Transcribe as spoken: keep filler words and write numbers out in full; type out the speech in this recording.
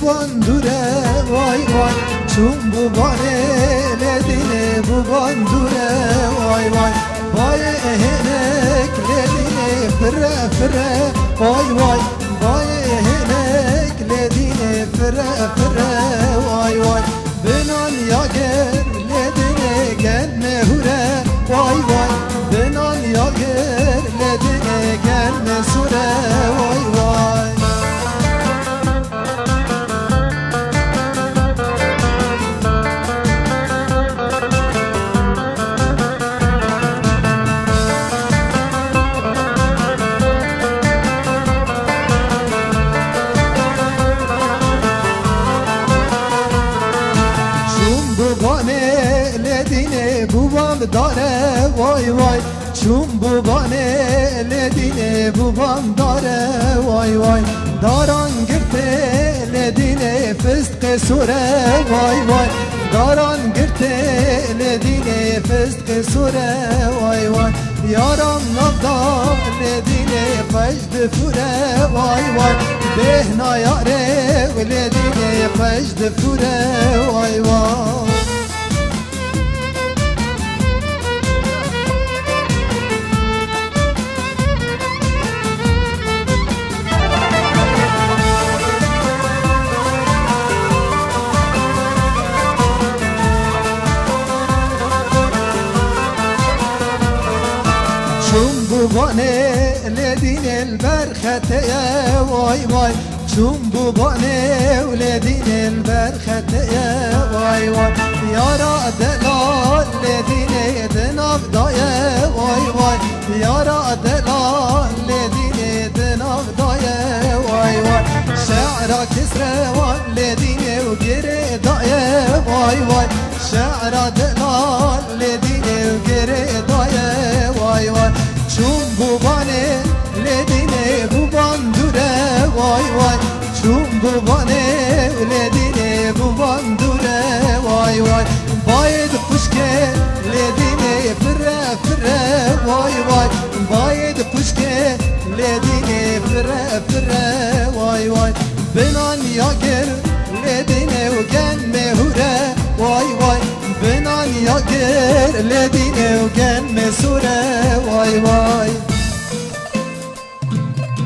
Bandure vay vay, çûm bû banê lê dînê bû bandure vay vay. Bayê hênek lê dînê fire fire vay vay. Bayê hênek lê dînê fire fire vay vay. Binan ya ger lê dînê gel me hure vay vay. Binan ya ger lê dînê gel me sure vay vay. Çûm bû banê lê dînê bû bandare vay vay. Çûm bû banê lê dînê bû bandare vay vay. Daran girtê lê dînê fistqê sore vay vay. Daran girtê lê dînê fistqê sore vay vay. Yaran navda lê dînê qej difure vay vay. Bêhna yarê lê dînê qej difure vay vay. Çûm bû banê lê dînê li ber xetê ye vay vay. Çûm bû banê û lê dînê li ber xetê ye vay vay. Yara delal lê dînê di nav da ye vay vay. Yara delal lê dînê di nav da ye vay vay. Şe'ra Kisrewan lê dînê û girê da ye vay vay. Şe'ra delal lê dînê û girê da ye vay vay. Çûm bû banê lê dînê bû bandure vay vay. Çûm bû banê lê dînê bû bandure vay vay. Bayê di xuşkê lê dînê fire fire vay vay. Bayê di xuşkê lê dînê fire fire vay vay. Binan ya gir lê dînê û gen me hure vay vay. Binan ya gir lê dînê û gen me sure vay vay.